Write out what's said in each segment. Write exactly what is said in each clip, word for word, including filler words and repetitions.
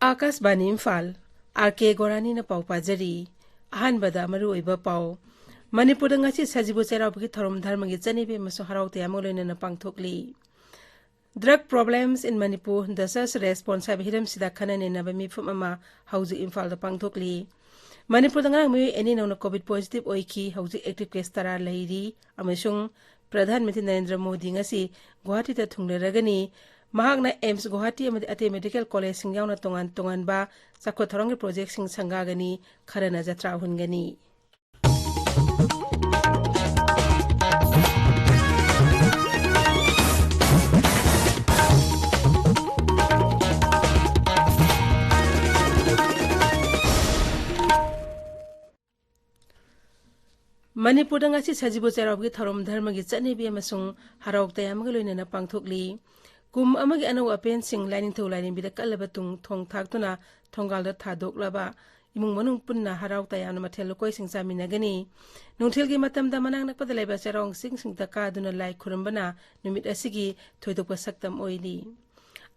ꯑꯥꯀꯥꯁꯕꯥꯅꯤ Imphal, R ꯀꯦ ꯒꯣꯔꯥꯅꯤꯅ ꯄꯥꯎ ꯄꯥꯖꯔꯤ꯫ ꯑꯍꯥꯟꯕꯗ ꯃꯔꯨꯑꯣꯏꯕ ꯄꯥꯎ꯫ ꯃꯅꯤꯄꯨꯔꯗ ꯉꯁꯤ ꯁꯖꯤꯕꯨ ꯆꯩꯔꯥꯎꯕꯒꯤ ꯊꯧꯔꯝ ꯙꯔꯃꯒꯤ ꯆꯠꯅꯕꯤ ꯑꯃꯁꯨꯡ ꯍꯔꯥꯎ ꯇꯌꯥꯝꯕꯒ ꯂꯣꯏꯅꯅ ꯄꯥꯡꯊꯣꯛꯂꯤ꯫ Drug Problems in Manipur, The Search Response ꯍꯥꯏꯕ ꯍꯤꯔꯝꯁꯤꯗ ꯈꯟꯅ ꯅꯩꯅꯕ ꯃꯤꯐꯝ ꯑꯃ ꯍꯧꯖꯤꯛ ꯏꯝꯐꯥꯜꯗ ꯄꯥꯡꯊꯣꯛꯂꯤ꯫ ꯃꯅꯤꯄꯨꯔꯗ ꯉꯔꯥꯡ ꯃꯤꯑꯣꯏ ꯑꯅꯤ ꯅꯧꯅ COVID positive ꯑꯣꯏꯈꯤ꯫ ꯍꯧꯖꯤꯛ active case ꯇꯔꯥ ꯂꯩꯔꯤ ꯑꯃꯁꯨꯡ ꯄ꯭ꯔꯙꯥꯟ ꯃꯟꯇ꯭ꯔꯤ ꯅꯔꯦꯟꯗ꯭ꯔ ꯃꯣꯗꯤ ꯉꯁꯤ ꯒꯨꯋꯥꯍꯥꯇꯤꯗ ꯊꯨꯡꯂꯔꯒꯅꯤ꯫ ꯃꯍꯥꯛꯅ AIIMS ꯒꯨꯋꯥꯍꯥꯇꯤ ꯑꯃꯗꯤ ꯑꯇꯩ medical collegeꯁꯤꯡ ꯌꯥꯎꯅ ꯇꯣꯉꯥꯟ ꯇꯣꯉꯥꯟꯕ ꯆꯥꯎꯈꯠ ꯊꯧꯔꯥꯡꯒꯤ projectꯁꯤꯡ ꯁꯪꯒꯥꯒꯅꯤ, ꯈꯔꯅ ꯖꯇ꯭ꯔꯥ ꯍꯨꯟꯒꯅꯤ꯫ ꯃꯅꯤꯄꯨꯔꯗ ꯉꯁꯤ ꯁꯖꯤꯕꯨ ꯆꯩꯔꯥꯎꯕꯒꯤ ꯊꯧꯔꯝ ꯙꯔꯃꯒꯤ ꯆꯠꯅꯕꯤ ꯑꯃꯁꯨꯡ ꯍꯔꯥꯎ ꯇꯌꯥꯝꯕꯒ ꯂꯣꯏꯅꯅ ꯄꯥꯡꯊꯣꯛꯂꯤ꯫ ꯀꯨꯝ ꯑꯃꯒꯤ ꯑꯅꯧ ꯑꯄꯦꯟꯁꯤꯡ ꯂꯥꯏꯅꯤꯡꯊꯧ ꯂꯥꯏꯔꯦꯝꯕꯤꯗ ꯀꯠꯂꯕ ꯇꯨꯡ ꯊꯣꯡ ꯊꯥꯛꯇꯨꯅ ꯊꯣꯡꯒꯥꯜꯗ ꯊꯥꯗꯣꯛꯂꯕ ꯏꯃꯨꯡ ꯃꯅꯨꯡ ꯄꯨꯟꯅ ꯍꯔꯥꯎ ꯇꯌꯥꯝꯅ ꯃꯊꯦꯜ ꯂꯨꯀꯣꯏꯁꯤꯡ ꯆꯥꯃꯤꯟꯅꯒꯅꯤ꯫ ꯅꯨꯡꯊꯤꯜꯒꯤ ꯃꯇꯝꯗ ꯃꯅꯥꯛ ꯅꯛꯄꯗ ꯂꯩꯕ ꯆꯩꯔꯥꯎ ꯆꯤꯡꯁꯤꯡꯗ ꯀꯥꯗꯨꯅ ꯂꯥꯏ ꯈꯨꯔꯨꯝꯕꯅ ꯅꯨꯃꯤꯠ ꯑꯁꯤꯒꯤ ꯊꯣꯏꯗꯣꯛꯄ ꯁꯛꯇꯝ ꯑꯣꯏꯔꯤ꯫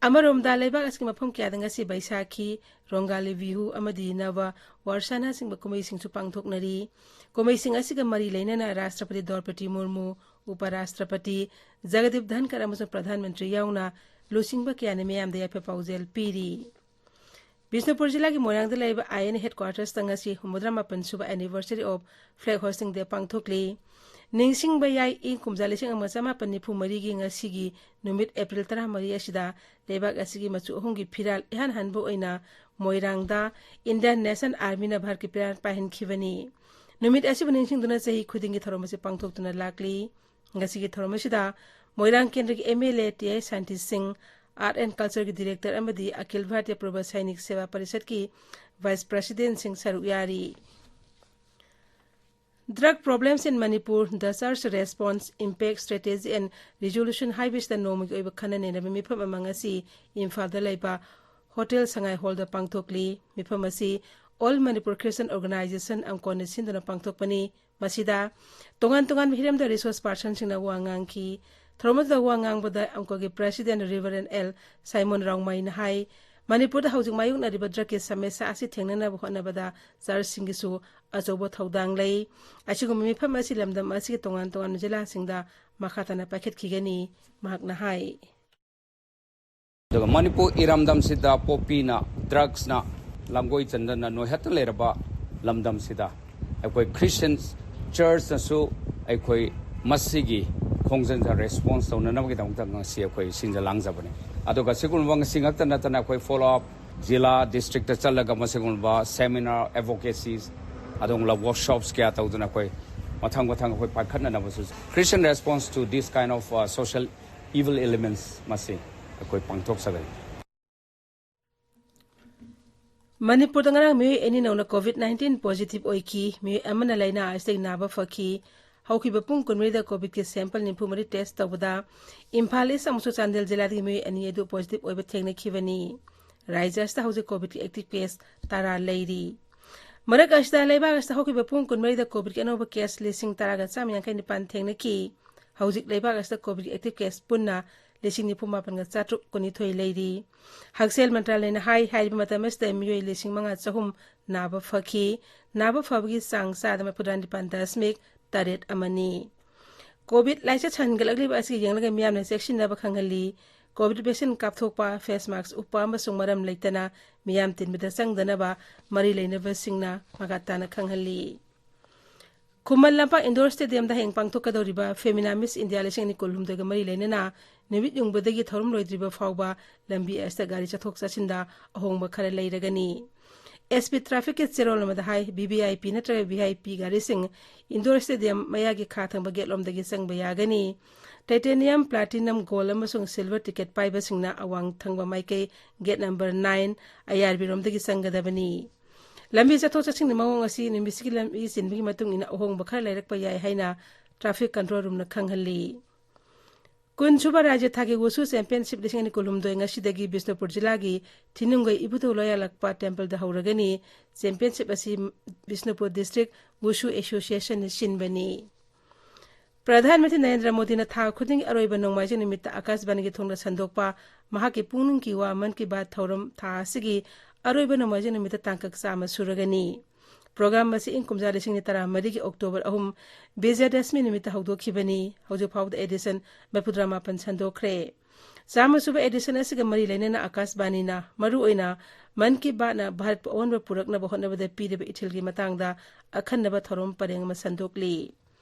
ꯑꯃꯔꯣꯝꯗ, ꯂꯩꯕꯥꯛ ꯑꯁꯤꯒꯤ ꯃꯐꯝ ꯀꯌꯥꯗ ꯉꯁꯤ ꯕꯩꯁꯥꯈꯤ, ꯔꯣꯡꯒꯥꯂꯤ ꯕꯤꯍꯨ ꯑꯃꯗꯤ ꯅꯕ ꯋꯥꯔꯁꯥꯅꯆꯤꯡꯕ ꯀꯨꯝꯍꯩꯁꯤꯡꯁꯨ ꯄꯥꯡꯊꯣꯛꯅꯔꯤ꯫ ꯀꯨꯝꯍꯩꯁꯤꯡ ꯑꯁꯤꯒ ꯃꯔꯤ ꯂꯩꯅꯅ ꯔꯥꯁꯇ꯭ꯔꯄꯇꯤ ꯗ꯭ꯔꯧꯄꯗꯤ ꯃꯨꯔꯃꯨ, ꯎꯄ ꯔꯥꯁꯇ꯭ꯔꯄꯇꯤ ꯖꯒꯗꯤꯞ ꯙꯟꯀꯔ ꯑꯃꯁꯨꯡ ꯄ꯭ꯔꯙꯥꯟ ꯃꯟꯇ꯭ꯔꯤ ꯌꯥꯎꯅ ꯂꯨꯆꯤꯡꯕ ꯀꯌꯥꯅ ꯃꯤꯌꯥꯝꯗ ꯌꯥꯏꯐ ꯄꯥꯎꯖꯦꯜ ꯄꯤꯔꯤ꯫ ꯕꯤꯁꯅꯨꯄꯨꯔ ꯖꯤꯂꯥꯒꯤ ꯃꯣꯏꯔꯥꯡꯗ ꯂꯩꯔꯤꯕ INA headquartersꯇ ꯉꯁꯤ ꯍꯨꯝꯐꯨꯇꯔꯥ ꯃꯥꯄꯟ ꯁꯨꯕ anniversary of Flag Hoisting Day ꯄꯥꯡꯊꯣꯛꯂꯤ꯫ ꯅꯤꯡꯁꯤꯡꯕ ꯌꯥꯏ, ꯏꯪ ꯀꯨꯝꯖꯥ ꯂꯤꯁꯤꯡ ꯑꯃ ꯆꯃꯥꯄꯟ ꯅꯤꯐꯨ ꯃꯔꯤꯒꯤ ꯉꯁꯤꯒꯤ ꯅꯨꯃꯤꯠ, ꯑꯦꯄ꯭ꯔꯤꯜ ꯇꯔꯥꯃꯔꯤ ꯑꯁꯤꯗ, ꯂꯩꯕꯥꯛ ꯑꯁꯤꯒꯤ ꯃꯆꯨ ꯑꯍꯨꯝꯒꯤ ꯐꯤꯔꯥꯜ ꯏꯍꯥꯟ ꯍꯥꯟꯕ ꯑꯣꯏꯅ ꯃꯣꯏꯔꯥꯡꯗ Indian National Armyꯅ ꯚꯥꯔꯠꯀꯤ ꯐꯤꯔꯥꯜ ꯄꯥꯏꯍꯟꯈꯤꯕꯅꯤ꯫ ꯅꯨꯃꯤꯠ ꯑꯁꯤꯕꯨ ꯅꯤꯡꯁꯤꯡꯗꯨꯅ ꯆꯍꯤ ꯈꯨꯗꯤꯡꯒꯤ ꯊꯧꯔꯝ ꯑꯁꯤ ꯄꯥꯡꯊꯣꯛꯇꯨꯅ ꯂꯥꯛꯂꯤ꯫ ꯉꯁꯤꯒꯤ ꯊꯧꯔꯝ ꯑꯁꯤꯗ ꯃꯣꯏꯔꯥꯡ ꯀꯦꯟꯗ꯭ꯔꯒꯤ MLA ꯇꯤ ꯑꯥꯏ ꯁꯥꯟꯇꯤ ꯁꯤꯡ, Art and Cultureꯒꯤ director ꯑꯃꯗꯤ ꯑꯈꯤꯜ ꯚꯥꯔꯇꯤꯌꯥ ꯄ꯭ꯔꯕ ꯁꯥꯏꯅꯤꯛ ꯁꯦꯕꯥ ꯄꯔꯤꯁꯠꯀꯤ vice presidentꯁꯤꯡ ꯁꯔꯨꯛ ꯌꯥꯔꯤ꯫ Drug Problems in Manipur, The Search Response, Impact, Strategy and Resolution ꯍꯥꯏꯕꯁꯤꯗ ꯅꯣꯡꯃꯒꯤ ꯑꯣꯏꯕ ꯈꯟꯅ ꯅꯩꯅꯕ ꯃꯤꯐꯝ ꯑꯃ ꯉꯁꯤ ꯏꯝꯐꯥꯜꯗ ꯂꯩꯕ ꯍꯣꯇꯦꯜ ꯁꯉꯥꯏ ꯍꯣꯜꯗ ꯄꯥꯡꯊꯣꯛꯂꯤ꯫ ꯃꯤꯐꯝ ꯑꯁꯤ All Manipur Christian Organization, ꯑꯪꯀꯣꯟꯅ ꯁꯤꯟꯗꯨꯅ ꯄꯥꯡꯊꯣꯛꯄꯅꯤ꯫ ꯃꯁꯤꯗ ꯇꯣꯉꯥꯟ ꯇꯣꯉꯥꯟꯕ ꯍꯤꯔꯝꯗ resource personꯁꯤꯡꯅ ꯋꯥ ꯉꯥꯡꯈꯤ꯫ ꯊꯧꯔꯝ ꯑꯗꯨꯗ ꯋꯥ ꯉꯥꯡꯕꯗ ꯑꯪꯀꯣꯒꯤ president Reverend L ꯁꯥꯏꯃꯣꯟ ꯔꯥꯎꯃꯩꯅ ꯍꯥꯏ, ꯃꯅꯤꯄꯨꯔꯗ ꯍꯧꯖꯤꯛ ꯃꯥꯌꯣꯛꯅꯔꯤꯕ ꯗ꯭ꯔꯒꯀꯤ ꯁꯃꯁ꯭ꯌꯥ ꯑꯁꯤ ꯊꯦꯡꯅꯅꯕ ꯍꯣꯠꯅꯕꯗ ꯆꯔꯆꯁꯤꯡꯒꯤꯁꯨ ꯑꯆꯧꯕ ꯊꯧꯗꯥꯡ ꯂꯩ꯫ ꯑꯁꯤꯒꯨꯝꯕ ꯃꯤꯐꯝ ꯑꯁꯤ ꯂꯝꯗꯝ ꯑꯁꯤꯒꯤ ꯇꯣꯉꯥꯟ ꯇꯣꯉꯥꯟꯕ ꯖꯤꯂꯥꯁꯤꯡꯗ ꯃꯈꯥ ꯇꯥꯅ ꯄꯥꯏꯈꯠꯈꯤꯒꯅꯤ, ꯃꯍꯥꯛꯅ ꯍꯥꯏ꯫ ꯑꯗꯨꯒ ꯃꯅꯤꯄꯨꯔ ꯏꯔꯝꯗꯝꯁꯤꯗ ꯄꯣꯄꯤꯅ, ꯗ꯭ꯔꯒꯁꯅ ꯂꯝꯒꯣꯏ ꯆꯟꯗꯅ ꯅꯣꯏꯍꯠꯇꯨꯅ ꯂꯩꯔꯕ ꯂꯝꯗꯝꯁꯤꯗ ꯑꯩꯈꯣꯏ ꯈ꯭ꯔꯤꯁꯇꯤꯌꯟ ꯆꯔꯆꯅꯁꯨ ꯑꯩꯈꯣꯏ ꯃꯁꯤꯒꯤ ꯈꯣꯡꯖꯪꯗ ꯔꯦꯁꯄꯣꯟꯁ ꯇꯧꯅꯅꯕꯒꯤꯗꯃꯛꯇ ꯉꯁꯤ ꯑꯩꯈꯣꯏ ꯁꯤꯟꯖ ꯂꯥꯡꯖꯕꯅꯤ꯫ ꯑꯗꯨꯒ ꯁꯤꯒꯨꯝꯕ ꯉꯁꯤ ꯉꯛꯇ ꯅꯠꯇꯅ ꯑꯩꯈꯣꯏ ꯐꯣꯂꯣ ꯑꯞ ꯖꯤꯂꯥ, ꯗꯤꯁꯇ꯭ꯔꯤꯛꯇ ꯆꯠꯂꯒ ꯃꯁꯤꯒꯨꯝꯕ ꯁꯦꯃꯤꯅꯥꯔ, ꯑꯦꯗꯚꯣꯀꯦꯁꯤꯁ, ꯑꯗꯨꯒꯨꯝꯕ ꯋꯥꯔꯛꯁꯣꯞꯁ ꯀꯌꯥ ꯇꯧꯗꯨꯅ ꯑꯩꯈꯣꯏ ꯃꯊꯪ ꯃꯊꯪ ꯑꯩꯈꯣꯏ ꯄꯥꯏꯈꯠꯅꯅꯕꯁꯨ, Christian response to this kind of, uh, social evil elements ꯃꯁꯤ ꯑꯩꯈꯣꯏ ꯄꯥꯡꯊꯣꯛꯆꯒꯅꯤ꯫ ꯃꯅꯤꯄꯨꯔꯗ ꯉꯔꯥꯡ ꯃꯤꯑꯣꯏ ꯑꯅꯤ ꯅꯧꯅ ꯀꯣꯚꯤꯗ ꯅꯥꯏꯟꯇꯤꯟ ꯄꯣꯖꯤꯇꯤꯚ ꯑꯣꯏꯈꯤ꯫ ꯃꯤꯑꯣꯏ ꯑꯃꯅ ꯂꯥꯏꯅꯥ ꯑꯁꯤꯗꯒꯤ ꯅꯥꯕ ꯐꯈꯤ꯫ ꯍꯧꯈꯤꯕ ꯄꯨꯡ ꯀꯨꯟꯃꯔꯤꯗ ꯀꯣꯚꯤꯗꯀꯤ ꯁꯦꯝꯄꯜ ꯅꯤꯐꯨ ꯃꯔꯤ ꯇꯦꯁ ꯇꯧꯕꯗ ꯏꯝꯐꯥꯜ ꯏꯁ ꯑꯃꯁꯨꯡ ꯆꯥꯟꯗꯦꯜ ꯖꯤꯂꯥꯗꯒꯤ ꯃꯤꯑꯣꯏ ꯑꯅꯤ ꯑꯗꯨ ꯄꯣꯖꯤꯇꯤꯚ ꯑꯣꯏꯕ ꯊꯦꯡꯅꯈꯤꯕꯅꯤ꯫ ꯔꯥꯏꯖ꯭ꯌ ꯑꯁꯤꯗ ꯍꯧꯖꯤꯛ ꯀꯣꯚꯤꯗꯀꯤ ꯑꯦꯛꯇꯤꯚ ꯀꯦꯁ ꯇꯔꯥ ꯂꯩꯔꯤ꯫ ꯃꯔꯛ ꯑꯁꯤꯗ ꯂꯩꯕꯥꯛ ꯑꯁꯤꯗ ꯍꯧꯈꯤꯕ ꯄꯨꯡ ꯀꯨꯟꯃꯔꯤꯗ ꯀꯣꯚꯤꯗꯀꯤ ꯑꯅꯧꯕ ꯀꯦꯁ ꯂꯤꯁꯤꯡ ꯇꯔꯥꯒ ꯆꯥꯝꯃ ꯌꯥꯡꯈꯩ ꯅꯤꯄꯥꯟ ꯊꯦꯡꯅꯈꯤ꯫ ꯍꯧꯖꯤꯛ ꯂꯩꯕꯥꯛ ꯑꯁꯤꯗ ꯀꯣꯚꯤꯗ ꯑꯦꯛꯇꯤꯚ ꯀꯦꯁ ꯄꯨꯟꯅ ꯂꯤꯁꯤꯡ ꯅꯤꯐꯨ ꯃꯥꯄꯟꯒ ꯆꯥꯇ꯭ꯔꯨꯛ ꯀꯨꯟꯅꯤꯊꯣꯏ ꯂꯩꯔꯤ꯫ ꯍꯛꯁꯦꯜ ꯃꯟꯇ꯭ꯔꯥꯂꯌꯅ ꯍꯥꯏ, ꯍꯥꯏꯔꯤꯕ ꯃꯇꯝ ꯑꯁꯤꯗ ꯃꯤꯑꯣꯏ ꯂꯤꯁꯤꯡ ꯃꯉꯥ ꯆꯍꯨꯝ ꯅꯥꯕ ꯐꯈꯤ꯫ ꯅꯥꯕ ꯐꯕꯒꯤ ꯆꯥꯡ ꯆꯥꯗ ꯃꯔꯤꯐꯨꯇꯔꯥ ꯅꯤꯄꯥꯟ ꯗꯁꯃꯤꯛ ꯇꯔꯦꯠ ꯑꯃꯅꯤ꯫ ꯀꯣꯚꯤꯗ ꯂꯥꯏꯆꯠ ꯍꯦꯟꯒꯠꯂꯛꯂꯤꯕ ꯑꯁꯤ ꯌꯦꯡꯂꯒ ꯃꯤꯌꯥꯝꯅ ꯆꯦꯛꯁꯤꯟꯅꯕ ꯈꯪꯍꯜꯂꯤ꯫ ꯀꯣꯚꯤꯗ ꯚꯦꯛꯁꯤꯟ ꯀꯥꯞꯊꯣꯛꯄ, ꯐꯦꯁ ꯃꯥꯁꯛ ꯎꯞꯄ ꯑꯃꯁꯨꯡ ꯃꯔꯝ ꯂꯩꯇꯅ ꯃꯤꯌꯥꯝ ꯇꯤꯟꯕꯗ ꯆꯪꯗꯅꯕ ꯃꯔꯤ ꯂꯩꯅꯕꯁꯤꯡꯅ ꯃꯈꯥ ꯇꯥꯅ ꯈꯪꯍꯜꯂꯤ꯫ ꯈꯨꯃꯟ ꯂꯝꯄꯥꯛ ꯏꯟꯗꯣꯔ ꯁ꯭ꯇꯦꯗꯤꯌꯝꯗ ꯍꯌꯦꯡ ꯄꯥꯡꯊꯣꯛꯀꯗꯧꯔꯤꯕ ꯐꯦꯃꯤꯅꯥ ꯃꯤꯁ ꯏꯟꯗꯤꯌꯥ ꯂꯤꯁꯤꯡ ꯑꯅꯤ ꯀꯨꯟꯍꯨꯝꯗꯣꯏꯒ ꯃꯔꯤ ꯂꯩꯅꯅ ꯅꯨꯃꯤꯠ ꯌꯨꯡꯕꯗꯒꯤ ꯊꯧꯔꯝ ꯂꯣꯏꯗ꯭ꯔꯤꯕ ꯐꯥꯎꯕ ꯂꯝꯕꯤ ꯑꯁꯤꯗ ꯒꯥꯔꯤ ꯆꯠꯊꯣꯛ ꯆꯠꯁꯤꯟꯗ ꯑꯍꯣꯡꯕ ꯈꯔ ꯂꯩꯔꯒꯅꯤ꯫ ꯑꯦꯁ ꯄꯤ ꯇ꯭ꯔꯥꯐꯤꯛꯀꯤ ꯆꯦꯔꯣꯜ ꯑꯃꯗ ꯍꯥꯏ, ꯚꯤ ꯚꯤ ꯑꯥꯏ ꯄꯤ ꯅꯠꯇ꯭ꯔꯒ ꯚꯤ ꯑꯥꯏ ꯄꯤ ꯒꯥꯔꯤꯁꯤꯡ ꯏꯟꯗꯣꯔ ꯁ꯭ꯇꯦꯗꯤꯌꯝ ꯃꯌꯥꯒꯤ ꯈꯥ ꯊꯪꯕ ꯒꯦꯠꯂꯣꯝꯗꯒꯤ ꯆꯪꯕ ꯌꯥꯒꯅꯤ꯫ ꯇꯥꯏꯇꯦꯅꯤꯌꯝ, ꯄ꯭ꯂꯥꯇꯤꯅꯝ, ꯒꯣꯜꯗ ꯑꯃꯁꯨꯡ ꯁꯤꯜꯚꯔ ꯇꯤꯀꯦꯠ ꯄꯥꯏꯕꯁꯤꯡꯅ ꯑꯋꯥꯡ ꯊꯪꯕ ꯃꯥꯏꯀꯩ ꯒꯦꯠ ꯅꯝꯕꯔ ꯅꯥꯏꯟ, ꯑꯥꯏ ꯑꯥꯔ ꯕꯤ ꯔꯣꯝꯗꯒꯤ ꯆꯪꯒꯗꯕꯅꯤ꯫ ꯂꯝꯕꯤ ꯆꯠꯊꯣꯛ ꯆꯠꯁꯤꯟꯒꯤ ꯃꯑꯣꯡ ꯑꯁꯤ ꯅꯨꯃꯤꯠꯁꯤꯒꯤ ꯂꯝꯕꯤ ꯆꯤꯟꯕꯒꯤ ꯃꯇꯨꯡ ꯏꯟꯅ ꯑꯍꯣꯡꯕ ꯈꯔ ꯂꯩꯔꯛꯄ ꯌꯥꯏ ꯍꯥꯏꯅ ꯇ꯭ꯔꯥꯐꯤꯛ ꯀꯟꯇ꯭ꯔꯣꯜ ꯔꯨꯝꯅ ꯈꯪꯍꯜꯂꯤ꯫ ꯀꯨꯟꯁꯨꯕ ꯔꯥꯖ꯭ꯌ ꯊꯥꯛꯀꯤ ꯋꯨꯁꯨ ꯆꯦꯝꯄꯤꯌꯟꯁꯤꯞ ꯂꯤꯁꯤꯡ ꯑꯅꯤ ꯀꯨꯟꯍꯨꯝꯗꯣꯏ ꯉꯁꯤꯗꯒꯤ ꯕꯤꯁꯅꯨꯄꯨꯔ ꯖꯤꯂꯥꯒꯤ ꯊꯤꯅꯨꯡꯒꯩ ꯏꯕꯨꯙꯧ ꯂꯣꯌꯥꯂꯛꯄ ꯇꯦꯝꯄꯜꯗ ꯍꯧꯔꯒꯅꯤ꯫ ꯆꯦꯝꯄꯤꯌꯟꯁꯤꯞ ꯑꯁꯤ ꯕꯤꯁꯅꯨꯄꯨꯔ ꯗꯤꯁꯇ꯭ꯔꯤꯛ ꯋꯨꯁꯨ ꯑꯦꯁꯣꯁꯤꯌꯦꯁꯟꯅ ꯁꯤꯟꯕꯅꯤ꯫ ꯄ꯭ꯔꯙꯥꯟ ꯃꯟꯇ꯭ꯔꯤ ꯅꯔꯦꯟꯗ꯭ꯔ ꯃꯣꯗꯤꯅ ꯊꯥ ꯈꯨꯗꯤꯡꯒꯤ ꯑꯔꯣꯏꯕ ꯅꯣꯡꯃꯥꯏꯖꯤꯡ ꯅꯨꯃꯤꯠꯇ ꯑꯥꯀꯥꯁꯕꯥꯅꯤꯒꯤ ꯊꯣꯡꯗ ꯁꯟꯗꯣꯛꯄ ꯃꯍꯥꯛꯀꯤ ꯄꯨꯛꯅꯤꯡꯒꯤ ꯋꯥ ꯃꯟ ꯀꯤ ꯕꯥꯠ ꯊꯧꯔꯝ ꯊꯥ ꯑꯁꯤꯒꯤ ꯑꯔꯣꯏꯕ ꯅꯣꯡꯃꯥꯏꯖꯤꯡ ꯅꯨꯃꯤꯠꯇ ꯇꯥꯡꯀꯛ ꯆꯥꯝꯃ ꯁꯨꯔꯒꯅꯤ꯫ ꯄ꯭ꯔꯣꯒ꯭ꯔꯥꯝ ꯑꯁꯤ ꯏꯪ ꯀꯨꯝꯖꯥ ꯂꯤꯁꯤꯡ ꯑꯅꯤ ꯇꯔꯥꯃꯔꯤꯒꯤ ꯑꯣꯛꯇꯣꯕꯔ ꯑꯍꯨꯝ, ꯕꯤꯖꯌꯗꯁꯃꯤ ꯅꯨꯃꯤꯠꯇ ꯍꯧꯗꯣꯛꯈꯤꯕꯅꯤ꯫ ꯍꯧꯖꯤꯛ ꯐꯥꯎꯕꯗ ꯑꯦꯗꯤꯁꯟ ꯃꯔꯤꯐꯨꯇꯔꯥ ꯃꯥꯄꯟ ꯁꯟꯗꯣꯛꯈ꯭ꯔꯦ꯫ ꯆꯥꯝꯃ ꯁꯨꯕ ꯑꯦꯗꯤꯁꯟ ꯑꯁꯤꯒ ꯃꯔꯤ ꯂꯩꯅꯅ ꯑꯥꯀꯥꯁꯕꯥꯅꯤꯅ ꯃꯔꯨꯑꯣꯏꯅ ꯃꯟ ꯀꯤ ꯕꯥꯠꯅ ꯚꯥꯔꯠꯄꯨ ꯑꯑꯣꯟꯕ ꯄꯨꯔꯛꯅꯕ ꯍꯣꯠꯅꯕꯗ ꯄꯤꯔꯤꯕ ꯏꯊꯤꯜꯒꯤ ꯃꯇꯥꯡꯗ ꯑꯈꯟꯅꯕ ꯊꯧꯔꯝ ꯄꯔꯦꯡ ꯑꯃ ꯁꯟꯗꯣꯛꯂꯤ꯫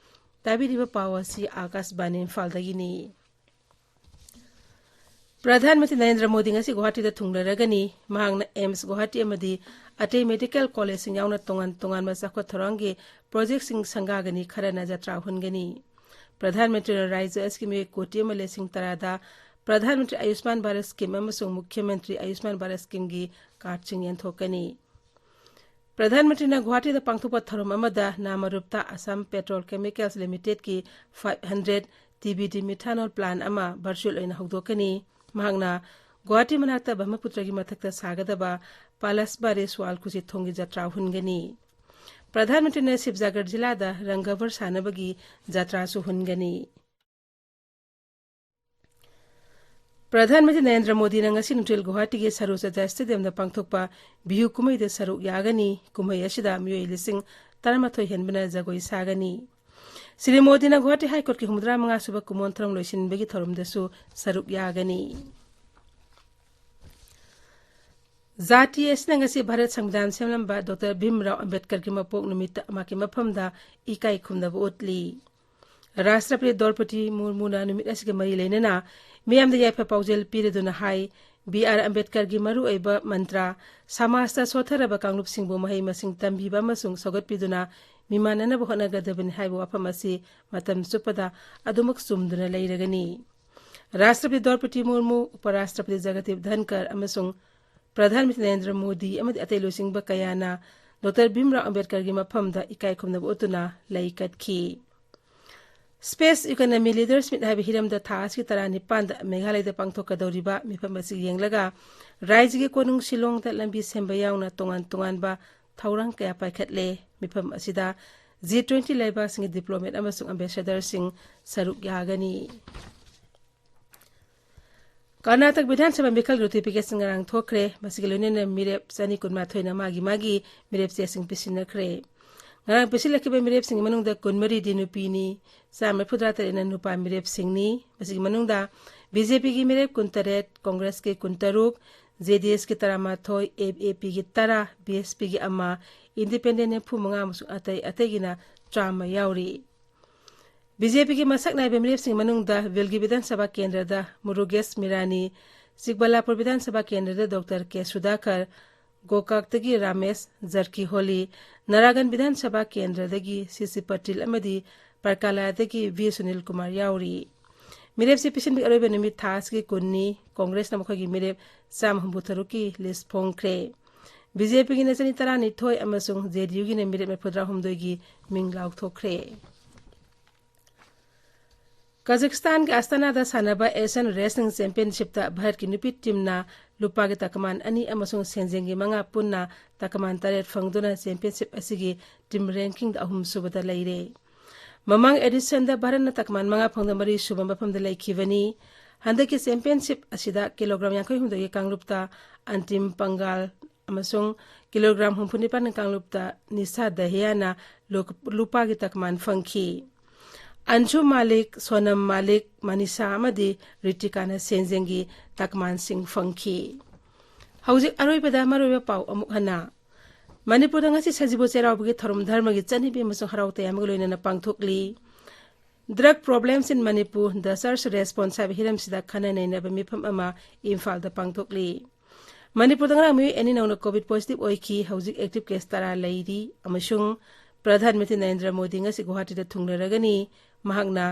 ꯇꯥꯕꯤꯔꯤꯕ ꯄꯥꯎ ꯑꯁꯤ ꯑꯥꯀꯥꯁꯕꯥꯅꯤ ꯏꯝꯐꯥꯜꯗꯒꯤꯅꯤ꯫ ꯄ꯭ꯔꯙꯥꯟ ꯃꯟꯇ꯭ꯔꯤ ꯅꯔꯦꯟꯗ꯭ꯔ ꯃꯣꯗꯤ ꯉꯁꯤ ꯒꯨꯋꯥꯍꯥꯇꯤꯗ ꯊꯨꯡꯂꯔꯒꯅꯤ꯫ ꯃꯍꯥꯛꯅ ꯑꯦꯝꯁ ꯒꯨꯋꯥꯍꯥꯇꯤ ꯑꯃꯗꯤ ꯑꯇꯩ ꯃꯦꯗꯤꯀꯦꯜ ꯀꯣꯂꯦꯖꯁꯤꯡ ꯌꯥꯎꯅ ꯇꯣꯉꯥꯟ ꯇꯣꯉꯥꯟꯕ ꯆꯥꯎꯈꯠ ꯊꯧꯔꯥꯡꯒꯤ ꯄ꯭ꯔꯣꯖꯦꯛꯁꯤꯡ ꯁꯪꯒꯥꯒꯅꯤ꯫ ꯈꯔꯅ ꯖꯇ꯭ꯔꯥ ꯍꯨꯟꯒꯅꯤ꯫ ꯄ꯭ꯔꯙꯥꯟ ꯃꯟꯇ꯭ꯔꯤꯅ ꯔꯥꯖ꯭ꯌ ꯑꯁꯤꯒꯤ ꯃꯤꯑꯣꯏ ꯀꯣꯇꯤ ꯑꯃ ꯂꯤꯁꯤꯡ ꯇꯔꯥꯗ ꯄ꯭ꯔꯙꯥꯟ ꯃꯟꯇ꯭ꯔꯤ ꯑꯌꯨꯁꯃꯥꯟ ꯚꯥꯔꯠ ꯁ꯭ꯀꯤꯝ ꯑꯃꯁꯨꯡ ꯃꯨꯈ꯭ꯌ ꯃꯟꯇ꯭ꯔꯤ ꯑꯌꯨꯁꯃꯥꯟ ꯚꯥꯔꯠ ꯁ꯭ꯀꯤꯝꯒꯤ ꯀꯥꯔꯗꯁꯤꯡ ꯌꯦꯟꯊꯣꯛꯀꯅꯤ꯫ ꯄ꯭ꯔꯙꯥꯟ ꯃꯟꯇ꯭ꯔꯤꯅ ꯒꯨꯋꯥꯍꯥꯇꯤꯗ ꯄꯥꯡꯊꯣꯛꯄ ꯊꯧꯔꯝ ꯑꯃꯗ ꯅꯥꯃꯔꯨꯞꯇ ꯑꯁꯥꯝ ꯄꯦꯇ꯭ꯔꯣꯜ ꯀꯦꯃꯤꯀꯦꯜꯁ ꯂꯤꯃꯤꯇꯦꯗꯀꯤ five hundred T B D methanol plant ꯑꯃ ꯚꯔꯆꯨꯑꯦꯜ ꯑꯣꯏꯅ ꯍꯧꯗꯣꯛꯀꯅꯤ꯫ ꯃꯍꯥꯛꯅ ꯒꯨꯋꯥꯍꯥꯇꯤ ꯃꯅꯥꯛꯇ ꯕ꯭ꯔꯍꯃꯄꯨꯇ꯭ꯔꯒꯤ ꯃꯊꯛꯇ ꯁꯥꯒꯗꯕ ꯄꯥꯂꯥꯁꯕꯥꯔꯤ ꯁ꯭ꯋꯥꯜ ꯀꯨꯁꯤ ꯊꯣꯡꯒꯤ ꯖꯇ꯭ꯔꯥ ꯍꯨꯟꯒꯅꯤ꯫ ꯄ꯭ꯔꯙꯥꯟ ꯃꯟꯇ꯭ꯔꯤꯅ ꯁꯤꯕꯖꯥꯒꯔ ꯖꯤꯂꯥꯗ ꯔꯪꯒꯕꯔ ꯁꯥꯟꯅꯕꯒꯤ ꯖꯇ꯭ꯔꯥꯁꯨ ꯍꯨꯟꯒꯅꯤ꯫ ꯄ꯭ꯔꯙꯥꯟ ꯃꯟꯇ꯭ꯔꯤ ꯅꯔꯦꯟꯗ꯭ꯔ ꯃꯣꯗꯤꯅ ꯉꯁꯤ ꯅꯨꯡꯊꯤꯜ ꯒꯨꯋꯥꯍꯥꯇꯤꯒꯤ ꯁꯔꯨ ꯆꯖꯥ ꯁ꯭ꯇꯦꯗꯤꯌꯝꯗ ꯄꯥꯡꯊꯣꯛꯄ ꯕꯤꯍꯨ ꯀꯨꯝꯍꯩꯗ ꯁꯔꯨꯛ ꯌꯥꯒꯅꯤ꯫ ꯀꯨꯝꯍꯩ ꯑꯁꯤꯗ ꯃꯤꯑꯣꯏ ꯂꯤꯁꯤꯡ ꯇꯔꯥꯃꯥꯊꯣꯏ ꯍꯦꯟꯕꯅ ꯖꯒꯣꯏ ꯁꯥꯒꯅꯤ꯫ ꯁ꯭ꯔꯤ ꯃꯣꯗꯤꯅ ꯒꯨꯋꯥꯍꯥꯇꯤ ꯍꯥꯏ ꯀꯣꯔꯠꯀꯤ ꯍꯨꯝꯐꯨꯇꯔꯥ ꯃꯉꯥ ꯁꯨꯕ ꯀꯨꯃꯣꯟ ꯊꯧꯔꯝ ꯂꯣꯏꯁꯤꯟꯕꯒꯤ ꯊꯧꯔꯝꯗꯁꯨ ꯁꯔꯨꯛ ꯌꯥꯒꯅꯤ꯫ ꯖꯥꯇꯤ ꯑꯁꯤꯅ ꯉꯁꯤ ꯚꯥꯔꯠ ꯁꯪꯕꯤꯙꯥꯟ ꯁꯦꯝꯂꯝꯕ ꯗꯣꯛꯇꯔ ꯚꯤꯝꯔꯥꯎ ꯑꯝꯕꯦꯗꯀꯔꯒꯤ ꯃꯄꯣꯛ ꯅꯨꯃꯤꯠꯇ ꯃꯍꯥꯛꯀꯤ ꯃꯐꯝꯗ ꯏꯀꯥꯏ ꯈꯨꯝꯅꯕ ꯎꯠꯂꯤ꯫ ꯔꯥꯁꯇ꯭ꯔꯄꯇꯤ ꯗ꯭ꯔꯧꯄꯗꯤ ꯃꯨꯔꯃꯨꯅ ꯅꯨꯃꯤꯠ ꯑꯁꯤꯒ ꯃꯔꯤ ꯂꯩꯅꯅ ꯃꯤꯌꯥꯝꯗ ꯌꯥꯏꯐ ꯄꯥꯎꯖꯦꯜ ꯄꯤꯔꯗꯨꯅ ꯍꯥꯏ, ꯕꯤ ꯑꯥꯔ ꯑꯝꯕꯦꯗꯀꯔꯒꯤ ꯃꯔꯨꯑꯣꯏꯕ ꯃꯟꯇ꯭ꯔ, ꯁꯃꯥꯖꯇ ꯁꯣꯠꯊꯔꯕ ꯀꯥꯡꯂꯨꯞꯁꯤꯡꯕꯨ ꯃꯍꯩ ꯃꯁꯤꯡ ꯇꯝꯕꯤꯕ ꯑꯃꯁꯨꯡ ꯁꯧꯒꯠꯄꯤꯗꯨꯅ ꯃꯤꯃꯥꯟꯅꯅꯕ ꯍꯣꯠꯅꯒꯗꯕꯅꯤ ꯍꯥꯏꯕ ꯋꯥꯐꯝ ꯑꯁꯤ ꯃꯇꯝ ꯆꯨꯞꯄꯗ ꯑꯗꯨꯃꯛ ꯆꯨꯝꯗꯨꯅ ꯂꯩꯔꯒꯅꯤ꯫ ꯔꯥꯁꯇ꯭ꯔꯄꯇꯤ ꯗ꯭ꯔꯧꯄꯗꯤ ꯃꯨꯔꯃꯨ, ꯎꯄꯔꯥꯁꯇ꯭ꯔꯄꯇꯤ ꯖꯒꯗꯤꯞ ꯙꯟꯀꯔ ꯑꯃꯁꯨꯡ ꯄ꯭ꯔꯙꯥꯟ ꯃꯟꯇ꯭ꯔꯤ ꯅꯔꯦꯟꯗ꯭ꯔ ꯃꯣꯗꯤ ꯑꯃꯗꯤ ꯑꯇꯩ ꯂꯨꯆꯤꯡꯕ ꯀꯌꯥꯅ ꯗꯣꯛꯇꯔ ꯚꯤꯝꯔꯥꯎ ꯑꯝꯕꯦꯗꯀꯔꯒꯤ ꯃꯐꯝꯗ ꯏꯀꯥꯏ ꯈꯨꯝꯅꯕ ꯎꯠꯇꯨꯅ ꯂꯩ ꯀꯠꯈꯤ꯫ Space Economy Leaders Meet ꯍꯥꯏꯕ ꯍꯤꯔꯝꯗ ꯊꯥ ꯑꯁꯤꯒꯤ ꯇꯔꯥꯅꯤꯄꯥꯟꯗ ꯃꯦꯘꯥꯂꯌꯗ ꯄꯥꯡꯊꯣꯛꯀꯗꯧꯔꯤꯕ ꯃꯤꯐꯝ ꯑꯁꯤ ꯌꯦꯡꯂꯒ ꯔꯥꯏꯖ꯭ꯌꯒꯤ ꯀꯣꯅꯨꯡ ꯁꯤꯂꯣꯡꯗ ꯂꯝꯕꯤ ꯁꯦꯝꯕ ꯌꯥꯎꯅ ꯇꯣꯉꯥꯟ ꯇꯣꯉꯥꯟꯕ ꯊꯧꯔꯥꯡ ꯀꯌꯥ ꯄꯥꯏꯈꯠꯂꯦ꯫ ꯃꯤꯐꯝ ꯑꯁꯤꯗ ꯖꯤ ꯇ꯭ꯋꯦꯟꯇꯤ ꯂꯩꯕꯥꯛꯁꯤꯡꯒꯤ ꯗꯤꯄ꯭ꯂꯣꯃꯦꯠ ꯑꯃꯁꯨꯡ ꯑꯝꯕꯦꯁꯦꯗꯔꯁꯤꯡ ꯁꯔꯨꯛ ꯌꯥꯒꯅꯤ꯫ ꯀꯔꯅꯥꯇꯛ ꯕꯤꯙꯥꯟ ꯁꯚꯥ ꯃꯤꯈꯜꯒꯤ ꯅꯣꯇꯤꯐꯤꯀꯦꯁꯟ ꯉꯔꯥꯡ ꯊꯣꯛꯈ꯭ꯔꯦ꯫ ꯃꯁꯤꯒ ꯂꯣꯏꯅꯅ ꯃꯤꯔꯦꯞ ꯆꯅꯤ ꯀꯨꯟꯃꯥꯊꯣꯏꯅ ꯃꯥꯒꯤ ꯃꯥꯒꯤ ꯃꯤꯔꯦꯞ ꯆꯦꯁꯤꯡ ꯄꯤꯁꯤꯟꯅꯈ꯭ꯔꯦ꯫ ꯉꯔꯥꯡ ꯄꯤꯁꯤꯜꯂꯛꯈꯤꯕ ꯃꯤꯔꯦꯞꯁꯤꯡꯒꯤ ꯃꯅꯨꯡꯗ ꯀꯨꯟꯃꯔꯤꯗꯤ ꯅꯨꯄꯤꯅꯤ, ꯆꯥꯝꯃ ꯃꯔꯤꯐꯨꯇꯔꯥ ꯇꯔꯦꯠꯅ ꯅꯨꯄꯥ ꯃꯤꯔꯦꯞꯁꯤꯡꯅꯤ꯫ ꯃꯁꯤꯒꯤ ꯃꯅꯨꯡꯗ ꯕꯤ ꯖꯦ ꯄꯤꯒꯤ ꯃꯤꯔꯦꯞ ꯀꯨꯟꯇꯔꯦꯠ, ꯀꯣꯡꯒ꯭ꯔꯦꯁꯀꯤ ꯀꯨꯟꯇꯔꯨꯛ, ꯖꯦ ꯗꯤ ꯑꯦꯁꯀꯤ ꯇꯔꯥꯃꯥꯊꯣꯏ, ꯑꯦ ꯑꯦ ꯄꯤꯒꯤ ꯇꯔꯥ, ꯕꯤ ꯑꯦꯁ ꯄꯤꯒꯤ ꯑꯃ, ꯏꯟꯗꯤꯄꯦꯟꯗꯦꯟ ꯅꯤꯐꯨ ꯃꯉꯥ ꯑꯃꯁꯨꯡ ꯑꯇꯩ ꯑꯇꯩꯒꯤꯅ ꯆꯥꯝꯃ ꯌꯥꯎꯔꯤ꯫ ꯕꯤ ꯖꯦ ꯄꯤꯒꯤ ꯃꯁꯛ ꯅꯥꯏꯕ ꯃꯤꯔꯦꯞꯁꯤꯡꯒꯤ ꯃꯅꯨꯡꯗ ꯚꯤꯜꯒꯤ ꯕꯤꯙꯥꯟ ꯁꯚꯥ ꯀꯦꯟꯗ꯭ꯔꯗ ꯃꯨꯔꯨꯒꯦꯁ ꯃꯤꯔꯥꯅꯤ, ꯆꯤꯛꯕꯂꯥꯄꯨꯔ ꯕꯤꯙꯥꯟ ꯁꯚꯥ ꯀꯦꯟꯗ꯭ꯔꯗ ꯗꯣꯛꯇꯔ ꯀꯦ ꯁꯨꯙꯥꯀꯔ, ꯒꯣꯀꯥꯛꯇꯒꯤ ꯔꯥꯃꯦꯁ ꯖꯔꯀꯤꯍꯣꯂꯤ, ꯅꯥꯔꯥꯒꯟ ꯕꯤꯙꯥꯟ ꯁꯚꯥ ꯀꯦꯟꯗ꯭ꯔꯗꯒꯤ ꯁꯤ ꯁꯤ ꯄꯇꯤꯜ ꯑꯃꯗꯤ ꯄꯔꯀꯥꯂꯥꯗꯒꯤ ꯚꯤ ꯁꯨꯅꯤꯜ ꯀꯨꯃꯥꯔ ꯌꯥꯎꯔꯤ꯫ ꯃꯤꯔꯦꯞꯁꯤ ꯄꯤꯁꯤꯟꯕꯒꯤ ꯑꯔꯣꯏꯕ ꯅꯨꯃꯤꯠ ꯊꯥ ꯑꯁꯤꯒꯤ ꯀꯨꯟꯅꯤ꯫ ꯀꯣꯡꯒ꯭ꯔꯦꯁꯅ ꯃꯈꯣꯏꯒꯤ ꯃꯤꯔꯦꯞ ꯆꯥꯝꯃ ꯍꯨꯝꯐꯨ ꯇꯔꯨꯛꯀꯤ ꯂꯤꯁ ꯐꯣꯡꯈ꯭ꯔꯦ꯫ ꯕꯤ ꯖꯦ ꯄꯤꯒꯤꯅ ꯆꯅꯤ ꯇꯔꯥꯅꯤꯊꯣꯏ ꯑꯃꯁꯨꯡ ꯖꯦ ꯗꯤ ꯌꯨꯒꯤꯅ ꯃꯤꯔꯦꯞ ꯃꯔꯤꯐꯨꯇꯔꯥꯍꯨꯝꯗꯣꯏꯒꯤ ꯃꯤꯡ ꯂꯥꯎꯊꯣꯛꯈ꯭ꯔꯦ꯫ ꯀꯥꯖꯥꯈꯁꯇꯥꯟꯒꯤ ꯑꯁꯇꯥꯅꯥꯗ ꯁꯥꯟꯅꯕ ꯑꯦꯁꯤꯌꯥꯟ ꯔꯦꯁꯂꯤꯡ ꯆꯦꯝꯄꯤꯌꯟꯁꯤꯞꯇ ꯚꯥꯔꯠꯀꯤ ꯅꯨꯄꯤ ꯇꯤꯝꯅ ꯂꯨꯄꯥꯒꯤ ꯇꯀꯃꯥꯟ ꯑꯅꯤ ꯑꯃꯁꯨꯡ ꯁꯦꯟꯖꯦꯡꯒꯤ ꯃꯉꯥ ꯄꯨꯟꯅ ꯇꯀꯃꯥꯟ ꯇꯔꯦꯠ ꯐꯪꯗꯨꯅ ꯆꯦꯝꯄꯤꯌꯟꯁꯤꯞ ꯑꯁꯤꯒꯤ ꯇꯤꯝ ꯔꯦꯡꯀꯤꯡꯗ ꯑꯍꯨꯝꯁꯨꯕꯗ ꯂꯩꯔꯦ꯫ ꯃꯃꯥꯡ ꯑꯦꯗꯤꯁꯟꯗ ꯚꯥꯔꯠꯅ ꯇꯀꯃꯥꯟ ꯃꯉꯥ ꯐꯪꯗꯨꯅ ꯃꯔꯤꯁꯨꯕ ꯃꯐꯝꯗ ꯂꯩꯈꯤꯕꯅꯤ꯫ ꯍꯟꯗꯛꯀꯤ ꯆꯦꯝꯄꯤꯌꯟꯁꯤꯞ ꯑꯁꯤꯗ ꯀꯤꯂꯣꯒ꯭ꯔꯥꯝ ꯌꯥꯡꯈꯩ ꯍꯨꯝꯗꯣꯏꯒꯤ ꯀꯥꯡꯂꯨꯞꯇ ꯑꯟꯇꯤꯝ ꯄꯪꯒꯥꯜ ꯑꯃꯁꯨꯡ ꯀꯤꯂꯣꯒ꯭ꯔꯥꯝ ꯍꯨꯝꯐꯨ ꯅꯤꯄꯥꯟ ꯀꯥꯡꯂꯨꯞꯇ ꯅꯤꯁꯥ ꯗꯍꯤꯌꯥꯅ ꯂꯨ-, ꯂꯨꯄꯥꯒꯤ ꯇꯀꯃꯥꯟ ꯐꯪꯈꯤ꯫ ꯑꯟꯁꯨ ꯃꯥꯂꯤꯛ, ꯁꯣꯅꯝ ꯃꯥꯂꯤꯛ, ꯃꯅꯤꯁꯥ ꯑꯃꯗꯤ ꯔꯤꯇꯤꯀꯥꯅ ꯁꯦꯟꯖꯦꯡꯒꯤ ꯇꯀꯃꯥꯟꯁꯤꯡ ꯐꯪꯈꯤ꯫ ꯍꯧꯖꯤꯛ ꯑꯔꯣꯏꯕꯗ ꯃꯔꯨꯑꯣꯏꯕ ꯄꯥꯎ ꯑꯃꯨꯛ ꯍꯟꯅ꯫ ꯃꯅꯤꯄꯨꯔꯗ ꯉꯁꯤ ꯁꯖꯤꯕꯨ ꯆꯩꯔꯥꯎꯕꯒꯤ ꯊꯧꯔꯝ ꯙꯔꯃꯒꯤ ꯆꯠꯅꯕꯤ ꯑꯃꯁꯨꯡ ꯍꯔꯥꯎ ꯇꯌꯥꯝꯕꯒ ꯂꯣꯏꯅꯅ ꯄꯥꯡꯊꯣꯛꯂꯤ꯫ Drug Problems in Manipur, The Church Response ꯍꯥꯏꯕ ꯍꯤꯔꯝꯁꯤꯗ ꯈꯟꯅ ꯅꯩꯅꯕ ꯃꯤꯐꯝ ꯑꯃ ꯏꯝꯐꯥꯜꯗ ꯄꯥꯡꯊꯣꯛꯂꯤ꯫ ꯃꯅꯤꯄꯨꯔꯗ ꯉꯔꯥꯡ ꯃꯤꯑꯣꯏ ꯑꯅꯤ ꯅꯧꯅ ꯀꯣꯚꯤꯗ ꯄꯣꯖꯤꯇꯤꯚ ꯑꯣꯏꯈꯤ꯫ ꯍꯧꯖꯤꯛ ꯑꯦꯛꯇꯤꯚ ꯀꯦꯁ ꯇꯔꯥ ꯂꯩꯔꯤ ꯑꯃꯁꯨꯡ ꯄ꯭ꯔꯙꯥꯟ ꯃꯟꯇ꯭ꯔꯤ ꯅꯔꯦꯟꯗ꯭ꯔ ꯃꯣꯗꯤ ꯉꯁꯤ ꯒꯨꯋꯥꯍꯥꯇꯤꯗ ꯊꯨꯡꯂꯔꯒꯅꯤ꯫ ꯃꯍꯥꯛꯅ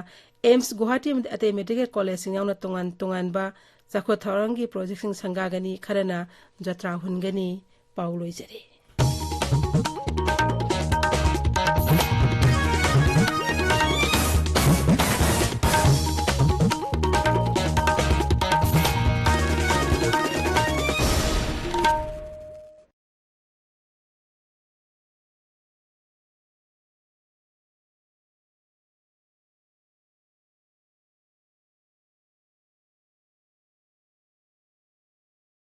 ꯑꯦꯝꯁ ꯒꯨꯋꯥꯍꯥꯇꯤ ꯑꯃꯗꯤ ꯑꯇꯩ ꯃꯦꯗꯤꯀꯦꯜ ꯀꯣꯂꯦꯖꯁꯤꯡ ꯌꯥꯎꯅ ꯇꯣꯉꯥꯟ ꯇꯣꯉꯥꯟꯕ ꯆꯥꯎꯈꯠ ꯊꯧꯔꯥꯡꯒꯤ ꯄ꯭ꯔꯣꯖꯦꯛꯁꯤꯡ ꯁꯪꯒꯥꯒꯅꯤ, ꯈꯔꯅ ꯖꯇ꯭ꯔꯥ ꯍꯨꯟꯒꯅꯤ꯫ ꯄꯥꯎ ꯂꯣꯏꯖꯔꯦ꯫